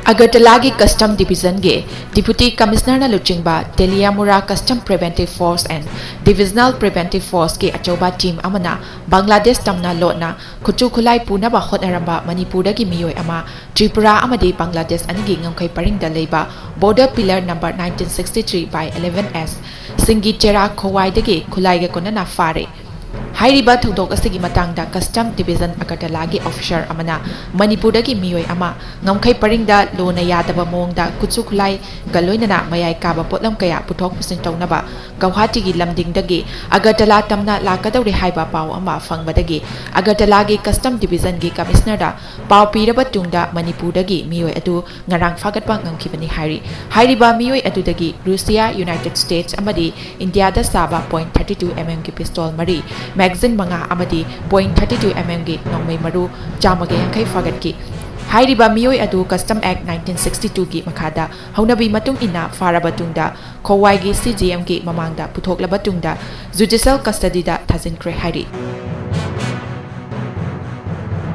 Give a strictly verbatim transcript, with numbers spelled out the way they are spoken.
ꯑꯒꯔꯇꯂꯥꯒꯤ custom ꯗꯤꯕꯤꯖꯟꯒꯤ deputy ꯀꯃꯤꯁꯅꯔꯅ ꯂꯨꯆꯤꯡꯕ ꯇꯦꯂꯤꯌꯥꯃꯨꯔꯥ custom preventive force and divisional preventive ꯐꯣꯔꯁꯀꯤ ꯑꯆꯧꯕ ꯇꯤꯝ ꯑꯃꯅ ꯕꯪꯒ꯭ꯂꯥꯗꯦꯁ ꯇꯝꯅ ꯂꯣꯠꯅ ꯈꯨꯠꯁꯨ ꯈꯨꯠꯂꯥꯏ ꯄꯨꯅꯕ ꯍꯣꯠꯅꯔꯝꯕ ꯃꯅꯤꯄꯨꯔꯗꯒꯤ ꯃꯤꯑꯣꯏ ꯑꯃ ꯇ꯭ꯔꯤꯄꯨꯔꯥ ꯑꯃꯗꯤ ꯕꯪꯒ꯭ꯂꯥꯗꯦꯁ ꯑꯅꯤꯒꯤ ꯉꯝꯈꯩ ꯄꯔꯤꯡꯗ ꯂꯩꯕ border pillar number nineteen sixty three by eleven S ꯁꯤꯡꯒꯤ ꯆꯦꯔꯥ ꯈꯣꯋꯥꯏꯗꯒꯤ ꯈꯨꯠꯂꯥꯏꯒ ꯀꯣꯟꯅꯅ ꯐꯥꯔꯦ꯫ ꯍꯥꯏꯔꯤꯕ ꯊꯧꯗꯣꯛ ꯑꯁꯤꯒꯤ ꯃꯇꯥꯡꯗ ꯀꯁꯇꯝ ꯗꯤꯕꯤꯖꯟ ꯑꯒꯔꯇꯂꯥꯒꯤ ꯑꯣꯐꯤꯁꯥꯔ ꯑꯃꯅ ꯃꯅꯤꯄꯨꯔꯗꯒꯤ ꯃꯤꯑꯣꯏ ꯑꯃ ꯉꯝꯈꯩ ꯄꯔꯤꯡꯗ ꯂꯣꯟꯅ ꯌꯥꯗꯕ ꯃꯑꯣꯡꯗ ꯈꯨꯠꯁꯨ ꯈꯨꯠꯂꯥꯏꯒ ꯂꯣꯏꯅꯅ ꯃꯌꯥꯏ ꯀꯥꯕ ꯄꯣꯠꯂꯝ ꯀꯌꯥ ꯄꯨꯊꯣꯛ ꯄꯨꯁꯤꯟ ꯇꯧꯅꯕ ꯒꯧꯍꯥꯇꯤꯒꯤ ꯂꯝꯗꯤꯡꯗꯒꯤ ꯑꯒꯔꯇꯂꯥ ꯇꯝꯅ ꯂꯥꯛꯀꯗꯧꯔꯦ ꯍꯥꯏꯕ ꯄꯥꯎ ꯑꯃ ꯐꯪꯕꯗꯒꯤ ꯑꯒꯔꯇꯂꯥꯒꯤ ꯀꯁꯇꯝ ꯗꯤꯕꯤꯖꯟꯒꯤ ꯀꯃꯤꯁꯅꯔꯗ ꯄꯥꯎ ꯄꯤꯔꯕ ꯇꯨꯡꯗ ꯃꯅꯤꯄꯨꯔꯗꯒꯤ ꯃꯤꯑꯣꯏ ꯑꯗꯨ ꯉꯔꯥꯡ ꯐꯥꯒꯠꯄ ꯉꯝꯈꯤꯕꯅꯤ ꯍꯥꯏꯔꯤ꯫ ꯍꯥꯏꯔꯤꯕ ꯃꯤꯑꯣꯏ ꯑꯗꯨꯗꯒꯤ ꯔꯨꯁꯤꯌꯥ, ꯌꯨꯅꯥꯏꯇꯦꯗ ꯁ꯭ꯇꯦꯠꯁ ꯑꯃꯗꯤ ꯏꯟꯗꯤꯌꯥꯗ ꯁꯥꯕ point thirty two mm ꯒꯤ ꯄꯤꯁꯇꯣꯜ ꯃꯔꯤ, ꯃꯦꯒꯥꯖꯤꯟ ꯃꯉꯥ ꯑꯃꯗꯤ point thirty two mm ꯒꯤ ꯅꯣꯡꯃꯩ ꯃꯔꯨ ꯆꯥꯝꯃꯒ ꯌꯥꯡꯈꯩ ꯐꯥꯒꯠꯈꯤ꯫ ꯍꯥꯏꯔꯤꯕ ꯃꯤꯑꯣꯏ ꯑꯗꯨ ꯀꯁꯇꯝ ꯑꯦꯛ nineteen sixty two ꯒꯤ ꯃꯈꯥꯗ ꯍꯧꯅꯕꯤ ꯃꯇꯨꯡ ꯏꯟꯅ ꯐꯥꯔꯕ ꯇꯨꯡꯗ ꯈꯣꯋꯥꯏꯒꯤ C G M ꯒꯤ ꯃꯃꯥꯡꯗ ꯄꯨꯊꯣꯛꯂꯕ ꯇꯨꯡꯗ ꯖꯨꯗꯤꯁꯤꯌꯦꯜ ꯀꯁꯇꯗꯤꯗ ꯊꯥꯖꯤꯟꯈ꯭ꯔꯦ ꯍꯥꯏꯔꯤ꯫